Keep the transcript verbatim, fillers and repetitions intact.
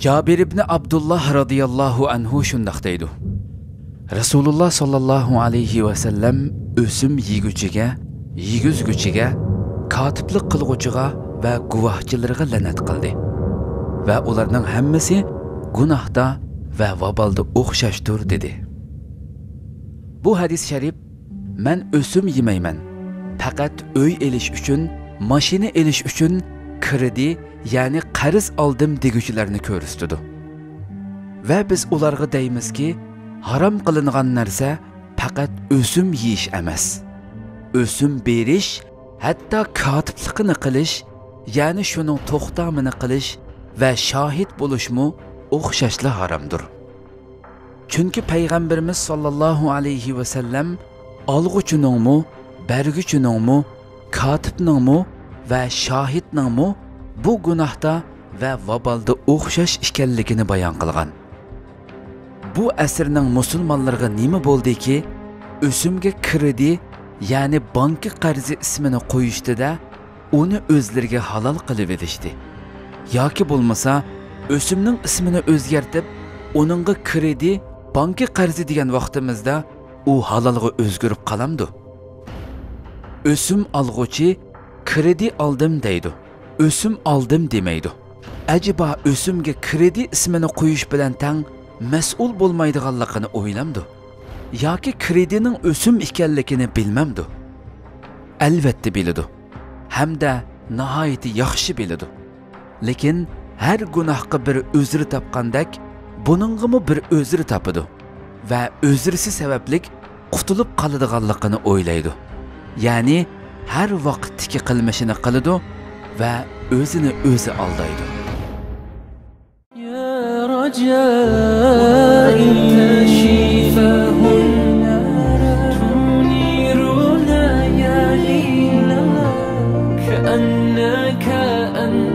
جابىر ئىبنى ئابدۇللا رازىياللاھۇ ئەنھۇ شۇنداق دەيدۇ: رەسۇلۇللا ساللاللاھۇ ئەلەيھى ۋەسەللەم ئۆسۈم يېگۈچىگە، يېگۈزگۈچىگە، كاتىپلىق قىلغۇچىغا ۋە گۇۋاھچىلىرىغا لەنەت قىلدى ۋە ئۇلارنىڭ ھەممىسى گۇناھتا ۋە ۋابالدا ئوخشاشتۇر، دېدى. بۇ ھەدىس شەرىپ مەن ئۆسۈم يېمەيمەن، پەقەت ئۆي ئېلىش ئۈچۈن، ماشىنا ئېلىش ئۈچۈن كىرېدىت، يەنى قەرز ئالدىم دېگۈچىلەرنى كۆرسىتىدۇ. ۋە بىز ئۇلارغا دەيمىزكى، ھارام قىلىنغان نەرسە پەقەت ئۆسۈم يېيىش ئەمەس. ئۆسۈم بېرىش، ھەتتا كاتىپلىقىنى قىلىش، يەنى شۇنىڭ توختامىنى قىلىش ۋە شاھىت بولۇشمۇ ئوخشاشلا ھارامدۇر. چۈنكى پەيغەمبىرىمىز ساللاللاھۇ ئەلەيھى ۋەسەللەم ئالغۇچىنىڭمۇ، بەرگۈچىنىڭمۇ، كاتىپنىڭمۇ ۋە شاھىتنىڭمۇ بۇ گۇناھتا ۋە ۋابالدا ئوخشاش ئىكەنلىكىنى بايان قىلغان. بۇ ئەسىرنىڭ مۇسۇلمانلىرىغا نېمە بولدىكى، ئۆسۈمگە كىرېدىت، يەنى بانكا قەرزى ئىسمىنى قويۇشتىدە، ئۇنى ئۆزلىرىگە ھالال قىلىۋېلىشتى. ياكى بولمىسا، ئۆسۈمنىڭ ئىسمىنى ئۆزگەرتىپ، ئۇنىڭغا كىرېدىت، بانكا قەرزى دېگەن ۋاقتىمىزدا، ئۇ ھالالغا ئۆزگىرىپ قالامدۇ؟ ئۆسۈم ئالغۇچى كىرېدىت ئالدىم دەيدۇ، ئۆسۈم ئالدىم دېمەيدۇ. ئەجەبا ئۆسۈمگە كىرېدىت ئىسمىنى قويۇش بىلەن تەڭ مەسئۇل بولمايدىغانلىقىنى ئويلامدۇ؟ ياكى كىرېدىتنىڭ ئۆسۈم ئىكەنلىكىنى بىلمەمدۇ؟ ئەلۋەتتە بىلىدۇ. ھەمدە ناھايىتى ياخشى بىلىدۇ. لېكىن ھەر گۇناھقا بىر ئۆزرە تاپقاندەك، بۇنىڭغىمۇ بىر ئۆزرە تاپىدۇ ۋە ئۆزرىسى سەۋەبلىك قۇتۇلۇپ قالىدىغانلىقىنى ئويلايدۇ. يەنى ھەر ۋاقىتتىكى قىلمىشىنى قىلىدۇ ۋە ئۆزىنى ئۆزى ئالدايدۇ. يا رجائي، شفاه تنير ليالينا، كأنك أنت